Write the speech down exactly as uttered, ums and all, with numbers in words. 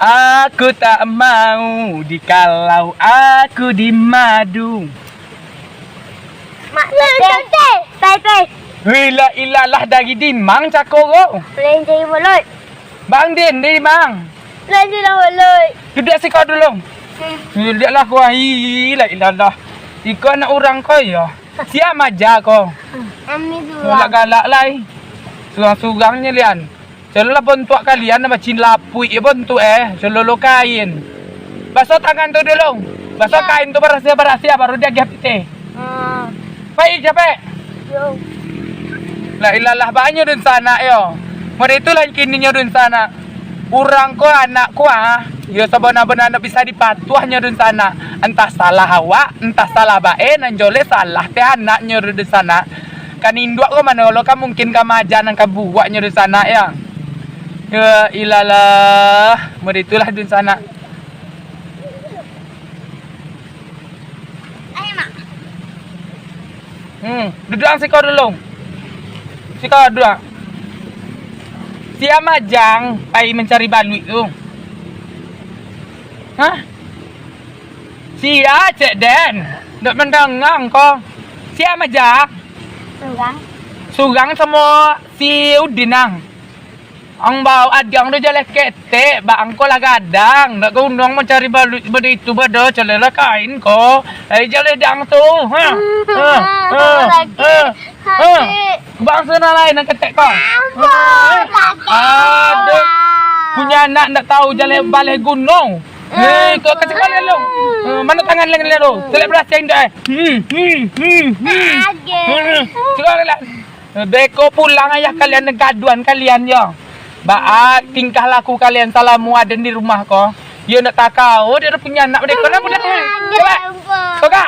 Aku tak mau dikalau aku dimadu. Mak, teh, teh, teh. Wih, la ilalah, dari dimang cako ko. Pelenjai mulut. Bang Din, dimang. Pelenjai mulut. Duduak siko dulu. Hmm. Lihatlah ko, ai, la ilalah. Iko anak urang ko yo. Sia maja ko. Ami surang. Galak-galak lai. Surang-surang nyo lian. Calolah bontuak kalian, macin lapuik yo bontuak, eh, salolo kain. Baso tangan tu dulu. Baso kain tu barasiah-barasiah, baru diagiah pitih. Ah. Pai, capek. Yo. La ilalah, banyo dunsanak yo. Model itulah kininyo dunsanak. Urang ko anak ko, ah, yo sabana-bana ndak bisa dipatuah nyo dunsanak. Antah salah awak, antah salah bae, nan joleh salah teh anaknyo dunsanak. Kan induak ko mano lo ka mungkin ka maja nan ka buruaknyo dunsanak, yo. Ya ilalah, model itulah dunsanak. Ayo, Mak. Hmm, duduak siko dulu. Siko duduak. Sia majang pai mancari baluik tu. Hah? Sia, cek den. Ndak mandanga ko. Sia majang. Surang. Surang samo si Udin ang. Ang bau adiang tu jaleh ketek, bak angko lah gadang. Ndak ka unang mancari baluik bado itu bado, calelah kain ko. Ai jaleh dang tu. Ha. Ha. Ha. Ha. Ha. Bang sana lain nang ketek ko. Aduh. Punyo anak ndak tahu jaleh baleh guno. Eh, kau kacau kali lu. Eh, mana tangan leng leng tu? Selek berasing tu eh. Hmm, hmm, hmm, hmm. Hmm. Cuba lah. Beko pulang ayah kalian, gaduan kalian yo. Baa tingkah laku kalian salamo aden di rumah ko. Yo ndak takao, dia punyo anak beko lah budak. Coba. Coba.